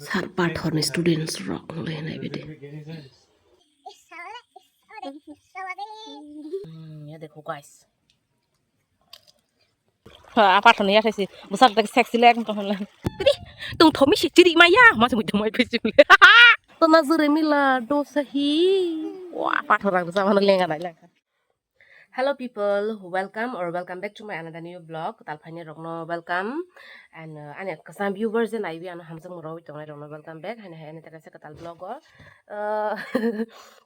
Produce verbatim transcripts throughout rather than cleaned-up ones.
Sir Pathor ni students rok le nai bidi. Hmm, ya dekho guys. Ha, Pathor ni ya si. Besar tak sexy le ekdom le. Tadi tung thomi si chiri maya, mas mui thomi pisi le. To na jure mila dosa hi. Wah, Pathor rang sama lenga nai lang. Hello people, welcome or welcome back to my another new vlog. Kwtal phainai rokno welcome. And uh, ani kwcham viewers je naiwi ano hamjakmung rogwi tongnai rokno welcome back. Haino hai ani ta kaisa kwtal vlog o. Uh,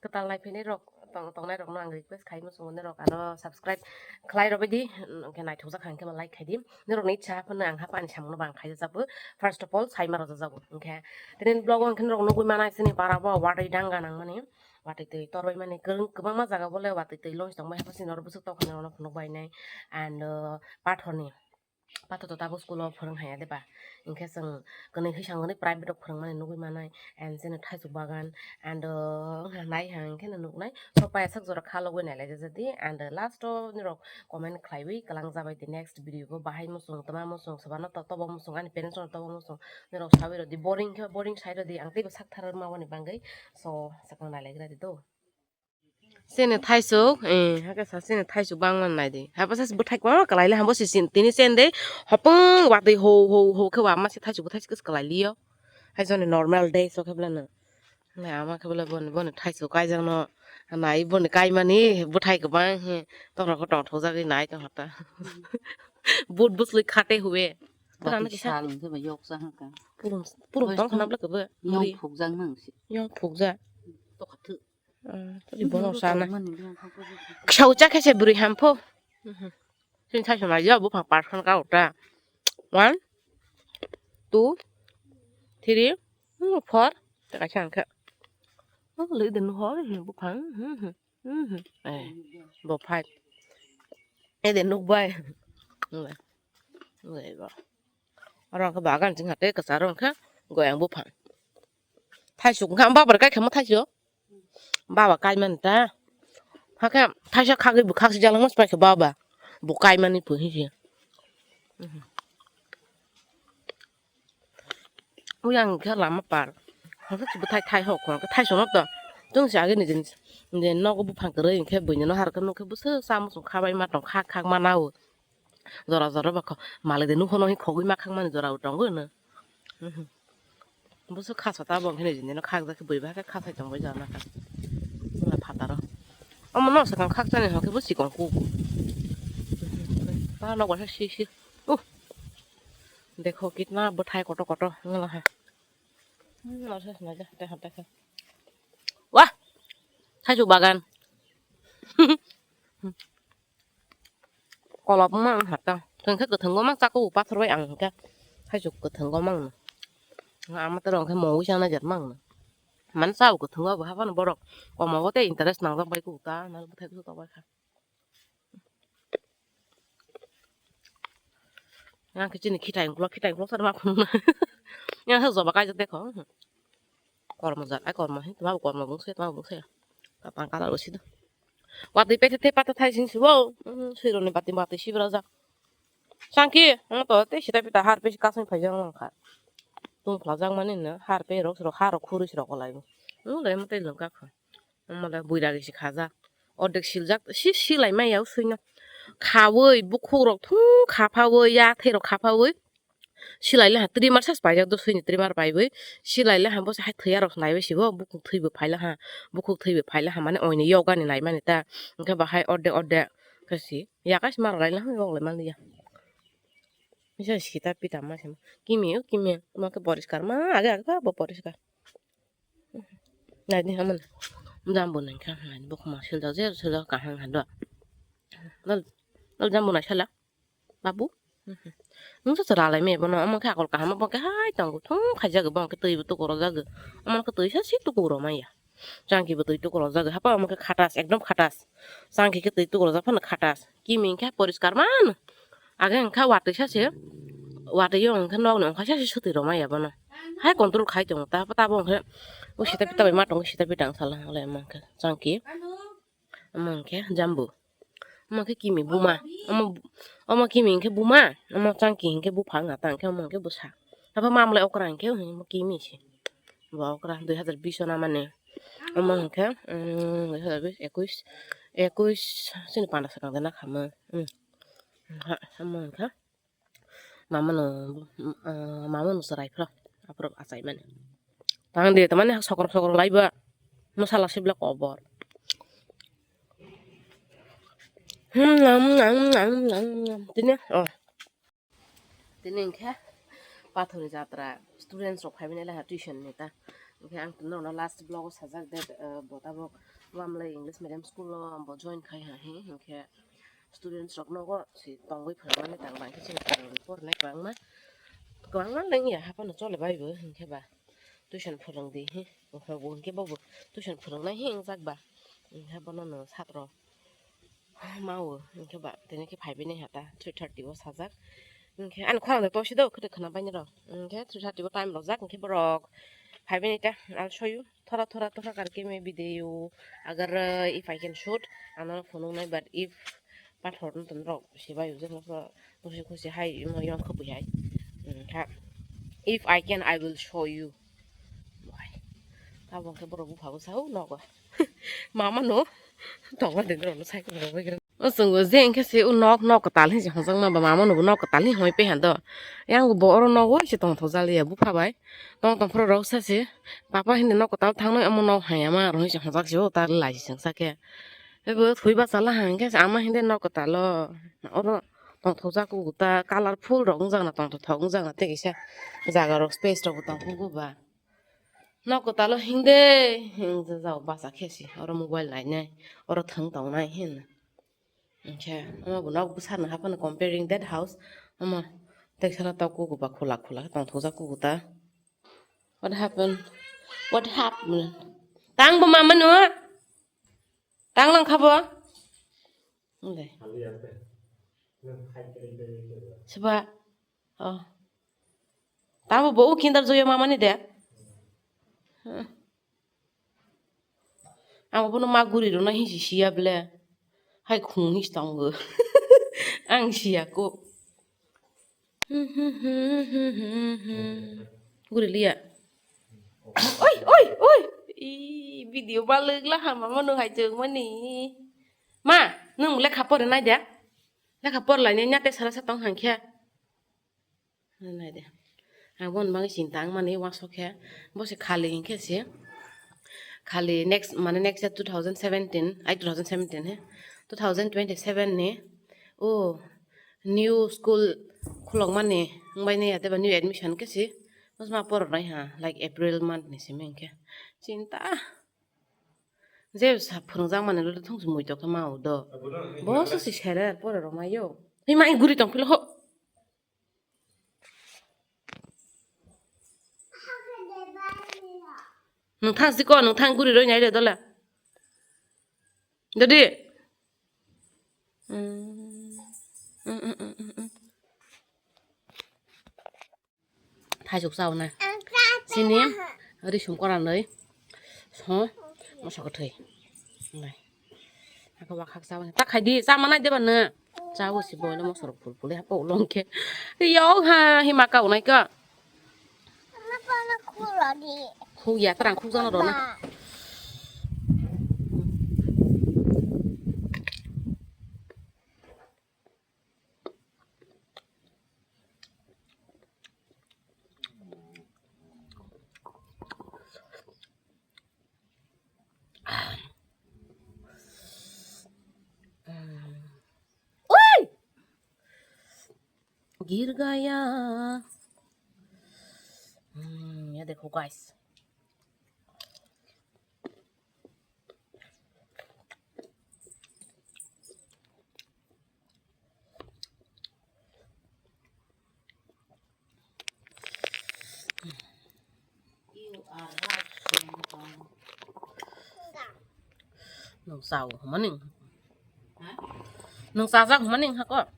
kwtal nai phainai rok tong tongnai rokno ang request khai muchungo norok ano subscribe khlai rwbaidi, hwnkhe naithok jak kha hwnkhe like khai di. Norokni ichha phano ang haphani samungno bang khai jajago. First of all saima rwjajago. Hwnkhe tini vlog o hwnkhe norok nugwi mana chini bara bo watwi danga nangmani. Watwi twi torbai mani kwrwng kwbangma jaga bole watwi twi long tongbai haphasini oro bwswk tokha ni oro phunuk bai nai and uh, pathor ni pathor to tabuk school o phwrwng haya de ba hinkhe chwng kwnwi hwisang kwnwi private o phwrwng mani nugwi manai and chini thaichuk bagan and uh, nai hang khe no nuknai so paisak jora kha logwi nai lai jajadi and uh, last o nirok comment khlaiwi kwlang jabai di next video bo bahai muchung twma muchung swbano to tobo muchung ani parents no tobo muchung nirok sawi rwdi boring khe boring sai rwdi ang teibo sak thar ma boni bangwi. So, sakang nai lai gra di do. Sini thaisuk, eh, hake sa sini thaisuk bangma nai di. Hapa sa bwthai kwbangma kwlai le hambo si sin tini chen de hopung watwi ho ho ho khe wama se thaisuk bwthai se kwlai liyo. Hai joni normal day so khe bla no. Na ama khe bla boni boni thaisuk kaijak no nai boni kaimani bwthai kwbang he tokra ko tong thok jagwi nai tong hata. But busli khate hue. Tara Bati naki sa sal hwnkhe ba yok cha hwnkha. Purum purum Oi, tong khana bla kebo. Yong Muri. Phukjak nang si. Yong phukjak. Tokha thu. Ah, tadi bono sana. Mani yang kha ko. Ksau cha khe se bwrwi hampho. Mhm. Sin sai sumai ya buphang parson ka uta. One, two, three, hmm, four. Teka chang kha. Oh, le den ho, hmm, buphang. Hmm, hmm. Mhm. Eh, bo phai. Eh, de nuk bai. Ngai. Ngai ba. Oro khe bagan jing hate kwcharo khe goyang buphang. Thaisuk kha baba kai khamo thaisuk. Baba kai man ta. Hakhe thaisa khagwi bwkhak si jalang mas pai khe baba. Bo kai mani phu hi si. Mhm. Uyang khe lama par. Hwnkhe bwthai thai hok hwnkhe thai songno to. Chwng se age niji niji nogo buphang kwrwi hwnkhe buini no harkhe nukhe bwswk chamung khabai ma tong khak khak ma nao. Jora jora ba kho malik de nukho no hi khogwi ma khak mani jora o tongo no. Bwswk khasa ta bo hwnkhe niji niji no khak jak khe bui ba khe khasai tongbai jana kha. Wala phataro. Omo no swkang khak chani hwnkhe bo chikon kuku. Ta nok ba si si. Uh. Dekho kitna bwthai kotor kotor wngla hai. Hmm, no se swnai ja, hatai hatai khe. Wah! Thaisuk bagan. Kolop wng mang hata. Thwng khe kwthwngo mang chakao pathor bai ang hwnkhe. Thaisuk kwthwngo mang no. Ama toro hwnkhe mowui chana jer mang no. Mane chao kwthwngo bo haphano borok. Komo bo tei interest nangjak bai kok ta, nal bwthai bwswk tok bai kha. Yang khe chini khitai uklok, khitai uklok sar ma phunukna. Yang khe joba kaijak dekho. Kormo jat, ai kormo hin, tma kormo bung se, tma bung se. Tatang kala rosi do. Watwi pete te pata thai sing sibo. Sironi bati bati sibra jak. Sangki, ang to te sita pita har pe kasing phai jang lang kha. Tung phla jak mani no, har pe rok siro har khuri siro kolai. Nung le mate lung ka kha. Omo le buira gisi khajak. Ordek siljak, si silai maya o suino. Khawi, bukhuk rok thung khapawi, yathai rok khapawi. Silai le ha trimmer sas paijak do, suini trimmer paiwi. Silai le ha bo hai thwiya rok naiwi sibo, bukhuk thwibo phaila ha. Bukhuk thwibo phaila ha, mane oini yogani naimani ta. Hwnkhe bahai ordek ordek khe si. Yakai si mar lai le ha, yog lai mani ya. Misa sita pita ma se. Kimi o, kimi. Ma khe poriskar ma, age age bo poriskar. Naidi haman. Jambo nang kha, naidi bokma siljak, jer siljak kaham hando. Nal, nal jambo nai sala. Babu. Nung sa chwra lai me bono, omo khe akol kaham, bo khe hai tongo, thung khaijak, bo khe twi bo tukurok jak. Omo khe twi sa si tukurok maya. Changki bo twi tukurok jak, hapa omo khe khatas, ekdom khatas. Changki khe twi tukurok jak phano khatas. Kimi khe poriskar man. Age wngkha watwi sa se, watwi o wngkha nok ni wngkha sa se swtwi rwmaya bono. Hai control khai tongo, ta, ta bo wngkha o sita pita bai ma tongo, sita pita wng sala wng lai ma wngkha changki. Omo wngkhe jambu. Omo khe kimi buma. Omo, omo kimi wngkhe buma, omo changki wngkhe bupha wngya ta, wngkhe omo wngkhe bwsa. Abo mamle okra hinkhe, hmm, kimi se. Bo okra dui hazar bish o namani. Omo hinkhe, hmm, dui hazar bish, ekush, ekush, sini panda sakang de nakhamo. Hmm. Ha, omo hinkhe. Mamano, ah, mamano chwrai phro, aphro achaimani. Tang de, tamani sokrok sokrok laiba. Masala sibla kobor. Hmm, nam, nam, nam, nam, nam. Tini, oh. Tini hinkhe pathori jatra students rok phaimani laha tuition ni ta. Hinkhe ang tini ono last vlog o sajak de, eh, bo tabok mamlai English medium school o bo join khai ha hi, hinkhe students rok nogo si tongwi phwrwngmani tang bai khe chini phairokni porinai kwbangma, kwbangma lengya haphano chole bai bo hinkhe ba tuition phwrwngdi hi, bo hinkhe bobo tuition phwrwngnai hi wngjak ba, hinkhe bono no satro mao hinkhe ba tini khe phaibai nai hata three thirty o sajak, hinkhe ani khorang de tosi do khwtwi khwna baini rok, hinkhe three thirty o time rwjak hinkhe borok phaibai nai ta, I'll show you. Thora thora thora karke maybe they you agar, uh, if I can shoot, ano phunuk nai, but if pathor no ton rok sibai ujak no khusi khusi hai mo yong khapui hai. Hmm, ha. If I can, I will show you. Why? Tabok khe borok bupha bwsa o nogo. Mama no tongma den rok no sai ko. O chwng bo je hinkhe se o nok, nok kwtal hinwi se hwnjakma ba mama no bo nok kwtal hinwi hwnwi pe han do. Yang bo oro nok o se tongthok jaliya bupha bai. Tong tong phro rok sa se papa hindi nok kwtal thangnai omo nok haya ma rw hinwi se hwnjak se o ta lai se chwngsa khe. Ebo thwi bachala hang khe ama hindi nok kwtal o oro tongthok jak o ta colourful rok wngjakna tongthok thok wngjakna tei kisa jaga rok space rok bo tongthok o ba. Nok kwtal o hingde hingjajao bacha khe se oro mobile nainai oro thwng tongnai hin. Hinkhe omo bo nok bwsarno haphano comparing that house, omo teksana tok kuku ba khula khula khe tongthokjak kuku ta. What happened? What happened? Tang bo mama no? Tang lang kha bo? Ande. Seba. Oh. Tamo bo o Kinder Joy o mamani de. Hmm. Ang bono ma guri rwna hinsi siya ble. Hai khung hinsi tongo. Ang siya ko. Guri liya. Oi, oi, oi. I video balwk la hama mano hai jeng mani. Ma, nwng lekha pore nai de? Lekha porlaini nya te sara sa tong hang khe. Nai de. Ang bon bang sinta ang mani uansuk khe. Bo se khali hinkhe se. Khali next, mane next year two thousand seventeen, ai two thousand seventeen he. Two thousand twenty-seven ni. O new school khulok mani wngbai ni ya tei ba new admission khe se. Bosma porok nai ha, like April month ni simi hinkhe. Sinta. Je sa phwrwngjak mani rwdi thung se mui tokhe ma o do. Bo se se sere pore rw mai yo. Hima guri tong philo ho. Nwng thang si ko, nwng thang guri roi nai re dola. Dodi. Thaisuk chawnai. Chini risum koranwi. So, moso kwthwi. Nai. Haka wak hak chawnai. Ta khaidi, chama nai deba nw. Chawo si boino moso rok phul phul hapa ulong khe. Yo ha, hima kaunai ka. Khuk ya, tarang khuk jano rona. Ui! Gir gaya. Hmm, ya dekho guys. Nung sao hwmani. Nung sajak hwmani hako.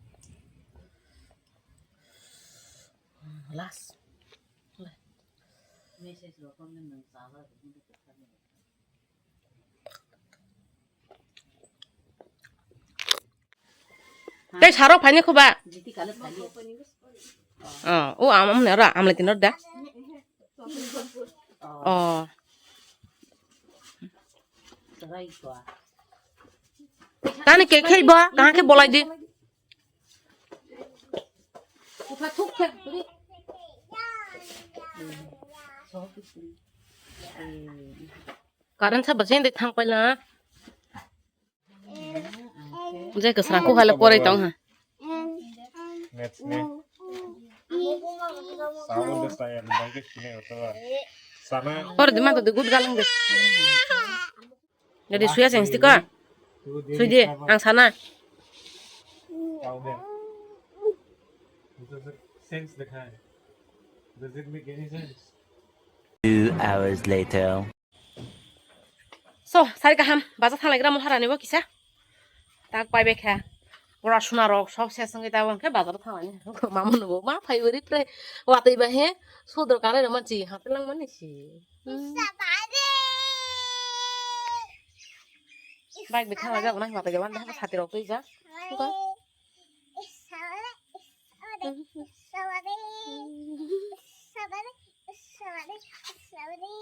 Last. Tei sarok phaini khuba. Oh, o am, am ne ra, am le tin ra da. Oh. Tani ke khei ba, kaha ke bolai di. Current sa basen de thang paila. Je kwsrang kok hala porai tong ha. Maths ni. Sawo de saya bangke sini oto. Sana. Por de ma to de good galang de. Jadi suya seng stika. Suji ang sana. Sawo de. Does it sense the kind? Does it make any sense? Two hours later. So, sari kaham, bazar thanglaigra mo harani bo kisa. Tak pai bekha. Pura suna rok, sob ses wngwi tabok hwnkhe bazar thanglani. Mama nugo, ma phai uri pre. Watwi ba he, sudro kanai rok manchi, hatelang mani si. Hmm. Bike bi thanglaijak nai, watwi ba, sati rok twijak.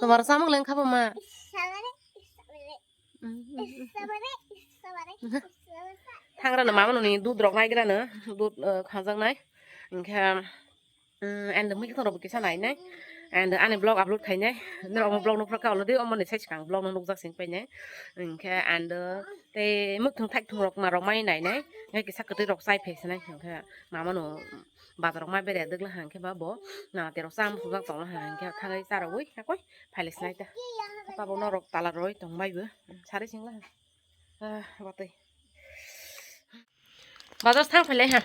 Tomar samung leng khabo ma. Thangrano mama noni dud rok naigrano, dud, eh, khajaknai. Hinkhe, mm, and mui khorokbo kisa nainai. And ani vlog upload khainai. Norok vlog nukphakha already, omoni sai swkang vlog no nukjak sing painai. Hinkhe, and, eh, tei mwkhwtwng thaithwng rok ma rok mai nainai. Hinkhe kisa kwtwi rok chai phai sinai. Hinkhe mama no bazar rok ma bere dwgla hang khe ba bo na terok cham sujak tongla hang khe thangai charogwi hakoi phaile sinai ta. Tabok norok tala roi tong bai bo sari singla hang. Ah, watwi. Bazar thang phaile ha.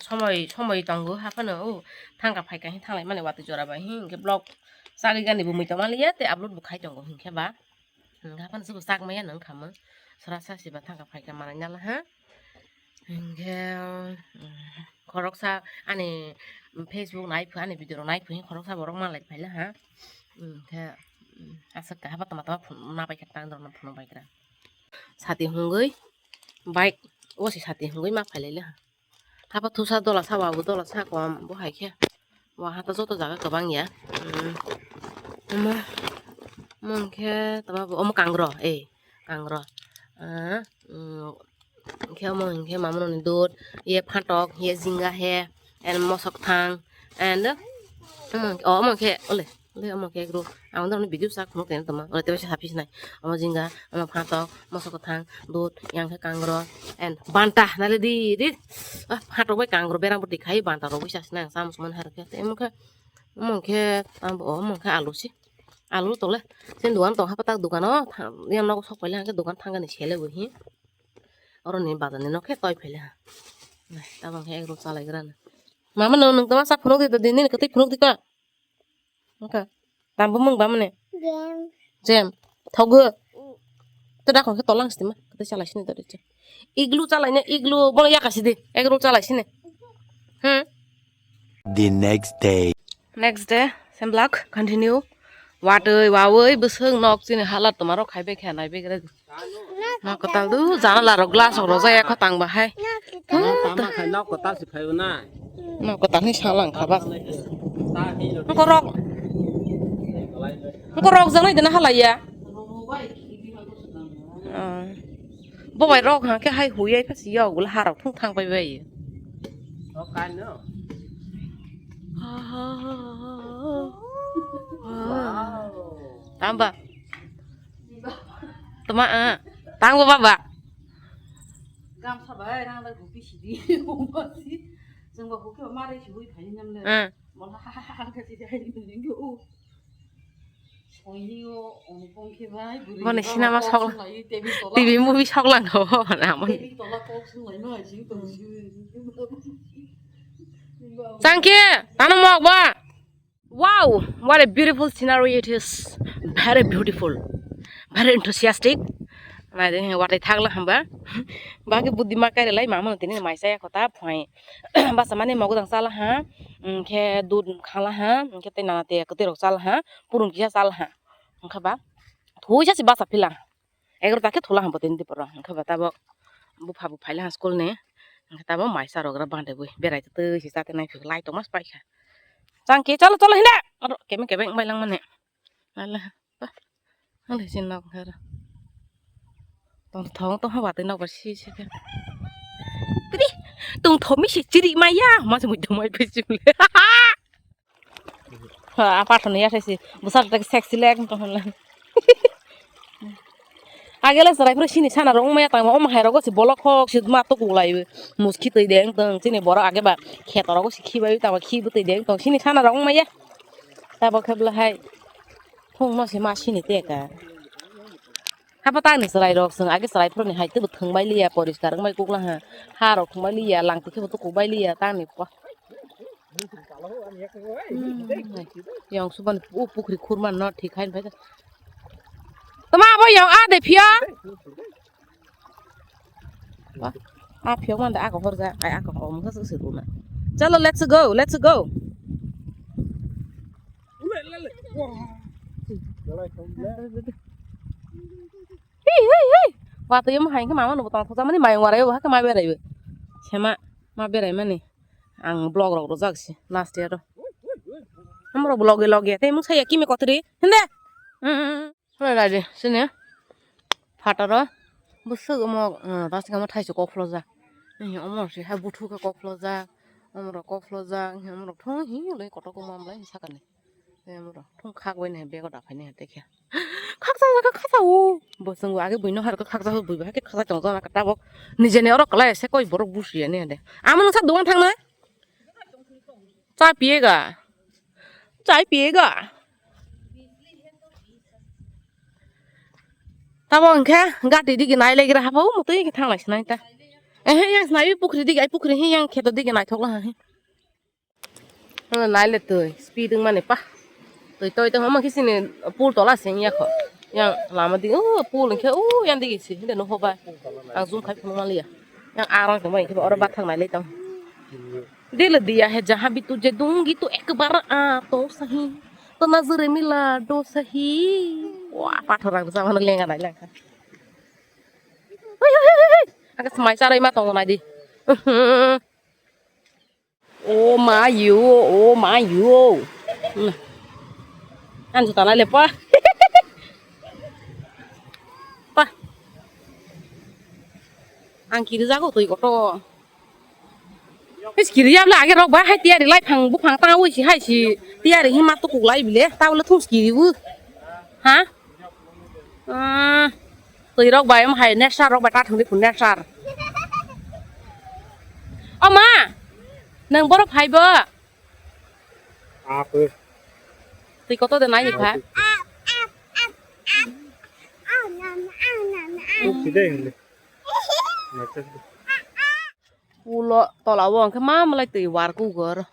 Somoi, somoi tongo haphano o thangka phaika hin thanglai mani watwi jora bai hin khe vlog chagwi gani bo mui tongma liya tei upload bo khai tongo hinkhe ba. Hwnkhe haphano se bo chak maya nang kha mo. Sora sa se ba thangka phaika manai nala ha. Hwnkhe, mm, khoroksa ani Facebook nai phu, ani video rok nai phu, khoroksa borok malai phaila ha. Hwnkhe, mm, aswk kahaba tama tama phun-, ma bai kha tang dorma phunuk bai gra. Sati hwngwi bike o se sati hwngwi ma phailaila ha. Haba thusa dola sa, wa bo dola sa kom bo hai khe. Wa ha to joto jaga kwbang ya. Hmm. Omo, omo hwnkhe tama bo, omo kangro, eh, kangro. Ah, hmm, hwnkhe omo hwnkhe mamunoni dud, ye phatok, ye jinga he, and mosok thang, and omo hwnkhe, oh, omo hwnkhe, ole. Le omo khe egro. Ang dong video sak phunuk tene tongma. Ore tebesa saphi sinai. Omo jinga, omo phatok, moso kwthang, dud, yang khe kangro, and banta. Nale di, di. Ah, phatok bai kangro berang bwtwi khai banta rok bisa sinai. Sam suman har khe. Omo khe, omo khe, tambo, omo khe alu si. Alu tole. Sen dukan tong hapa tak dukan o. Yang nogo sok paile hangke dukan thangani sele bo hi. Oro ni bazar ni nok khe toi phaile ha. Nai, tabang khe egro chalai gra na. Mama no nung tama sak phunuk di to din din kwtwi phunuk di ka. Wngkha. Tambo mung ba mane? Jem. Jam. Thogo. Mm. To dakon khe tolang stima. Kata chalai sini tadi. Iglu chalai ne, iglu bono yaka sidi. Egg roll chalai sini. Hmm. The next day. Next day, same vlog, continue. Watwi, wawi, bwswk nok chini halat tomaro khai bai khe nai bai gra. Nok kwtal do, janala rok glass rok rojak ya kho tang bahai. Nok tama khai nok kwtal se phaibo na. Nok kwtal ni salang kha ba. Ngko rok. Ngko rok janai dena halai ya. Ah. Bo bai rok ha khe hai hui ai pha si ya gula harok thung thang pai bai. Tamba. Tama, ah. Tang bo baba. Gamsa bai rang da gupi sidi. Chwng ba hukhe mare si hui phai nam le. Ah. Mola ha ha ha ha si dai ni o. Boni sinama sok, T V movie sok lang kho bo na mon. Changke, ano mok ba. Wow, what a beautiful scenery it is. Very beautiful. Very enthusiastic. Nai de, watai thak lang hamba. Bagi budi ma kai lai mama tini mai saya kota phai. Basa mani mogodang sala ha. Hwnkhe dud khala ha. Hwnkhe tei nana te kwtwi rok sala ha. Purun kisa sala ha. Hwnkhe ba thuisa si basa phila. Egarota khe thula hambo tini diporo. Hwnkhe ba tabok bupha bo phaila ha school ni. Hwnkhe tabok maisa rok gra bande bui berai twi si chate nai phik lai tongma pai kha. Tangki, chalo, chalo, hinda. Aro, kebeng, kebeng, bai lang mane. Ala, pa. Ang le sin nok khara. Tong thong to haba te nok ba si si ke. Tri, tong thomi si chiri maya, ma se mui to mai pe chule. Ha, apa to ne ya si. Busar tak sexy le ang to hon la. Agele sarai pura sini sana rong maya tang, om hai rogo si bolok hok si ma to kulai. Muski tei deng tong sini boro age ba kheto rogo si khibai tang, khibu tei deng tong sini sana rong maya. Tabo khebla hai. Thung no se ma sini te ka. Hapa tang ni chwrai rok, chwng age chwrai phuru ni hai tebo thwng bai liya, poriskar wng bai kuk laha. Ha rok thwng bai liya, langtwi khe bo tuku bai liya, tang ni pa. Hmm, yang suban o pukhri khurman no thik hai phai. Tama abo yang a de phia. Ba, a phiyok man da ako horja, ai ako om kha se runa. Chalo, let's go, let's go. Hi, hi, hi. Wa to yom hai khe mama no tong thoja mani mayung warai bo ha khe ma berai bo. Sema ma berai mani. Ang vlog rok rojak si last year ro. Amro vlog e log e tei mung saya kimi kotri. Hinde. Hmm. Hwnwi naidi, chini phataro bwswk omo, uh, rasingamo thaisa kok phlojak. Omo se hai buthu khe kok phlojak, omorok kok phlojak, omorok thung hi hwnwi kotor koma mlai sakani. Omorok thung khak bai nai bego daphai nai tei khe. Khaksa khaksa o. Bo chwng age buino har khaksa bui bai khe khaksa tong jana tabok. Nijeni oro kwlai se koi borok busiya ni hade. Amo nungsa dogan thangnai. Cha piyega. Chai piyega. Tabo hwnkhe gati digi nai legra hapao mutui thang lai sinai ta. Ehe, yang sinai pukhri digi, ai pukhri hi yang kheto digi naithok la hai. Hwnwi nai le twi, speed wng mani pa. Twi toi tongma khe sini pool tola se wngya kho. Yang lama digi, oh, pool hwnkhe, oh, yang digi se, hinde nokho bai. Ang zoom khai phunuk manliya. Yang arang tongma hwnkhe oro bathang nai le tong. Dil diya hai jahan bhi tujhe dungi tu ek baar aa to sahi, to nazar mila do sahi. Wah, pathor rang sama lenga nai langkha. Hui, hui, hui, hui, hui. Aka smai charai ma tongo nai di. Oh my you, oh my you. Nah. An juta nai le pa. Pa. Ang kiri jago twi koto. His kiri yable age rok ba hai tiyari lai phang buphang ta ui si hai si tiyari hima tukuk lai bile ta ule thung kiri bu. Ha? Ah, twi rok bai am hai nesar rok bai ta thung di phun nesar. O ma, nang borok phai bo? Ape. Twi koto de nai ni pha. Ape. Kok sidai hwnle. Macha. Ulo tola o hwnkhe ma malai twi war kugor.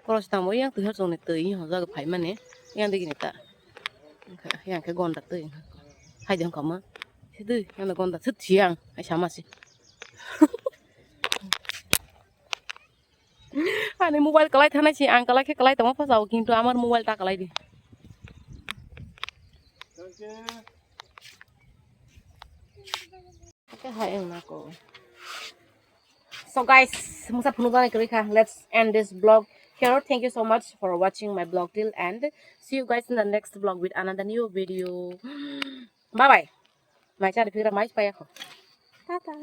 Koros tamo yang twi hor chongni twi hojak phai mani. Yang digi ni ta. Yang khe gonda twi. Hai jang kama. Sidui yang gonda sut siang. Hai sama si. Ani mobile kalai thana si ang kalai khe kalai tongma phasao kintu amar mobile ta kalai di. Oke, hai ang nako. So guys, musa phunu dana kiri kha. Let's end this vlog here. Thank you so much for watching my vlog till end. See you guys in the next vlog with another new video. Bye bye. Mai chari phira mai paya kho. Tata.